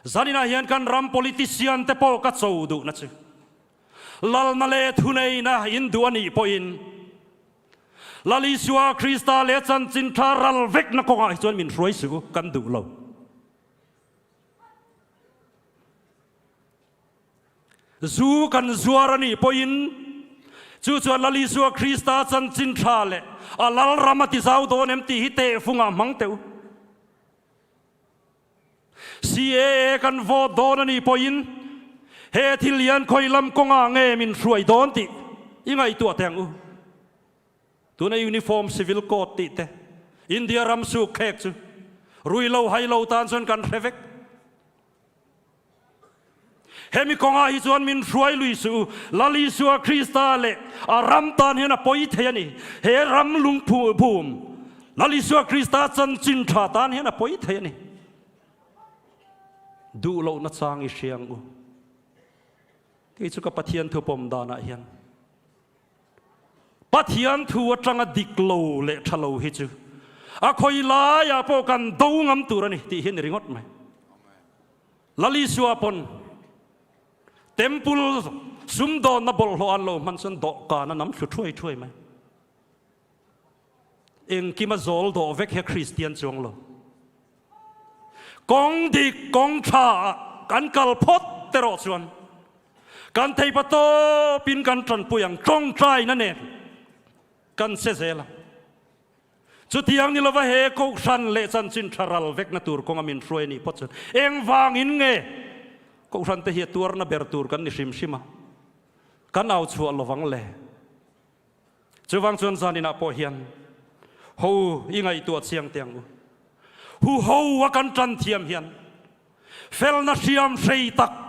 Zaninah hian kan ram politician te pawh ka cho duhna chu lalna leh thuneihna in duh a nih pawhin Lal Isua Krista leh chanchin tha ral vekna kawngah hi chuan min hruai suh u, kan duh lo. Zu kan zuar a nih pawhin chu chuan Lal Isua Krista chanchin tha leh a lalram a ti zau dawn em tih hi tehfungah hmang teh u. CAA kan vote dawn a nih pawhin he thil hian khawi lam kawngah nge min hruai dawn tih i ngaihtuah teh ang u. Tuna Uniform Civil Code tih te India ram suk khek chu rui lo hai lo tan chuan kan hre vek. Hemi kawngah hi chuan min hruai lui suh u. Lal Isua Krista leh a ram tan hian a pawi thei a ni. He ram lungphum Lal Isua Krista chanchin tha tan hian a pawi thei a ni. Duh lohna chang i hria ang u. Kei chu ka Pathian thu pawm danah hian Pathian thu atanga dik lo leh tha lo hi chu a khawi laiah pawh kan do ngam tur a ni tih hi a ni ringawt mai. Lal Isua pawn Temple sumdawnna bawlhhlawh an lo hman chuan dawhkan a nam thlu thuai thuai mai. Engkima zawl dawh vek hi a Kristian chuang lo. Kawng dik, kawng tha ah kan kal phawt te rawh chuan kan theipa tawpin kan tanpui ang, tawngtaina nen kan che zel ang. Chutiang ni lova he Kohhran leh chanchin tha ral vekna tur kawnga min hruai anih phawt chuan engvangin nge Kohhran te hi a tuarna ber tur kan ni hrim hrim a, kan au chhuah lovang le. Chuvang chuan zaninah pawh hian ho i ngaihtuah chiang teh ang u. Hu ho a kan tan thiam hian felna hriam hrei tak.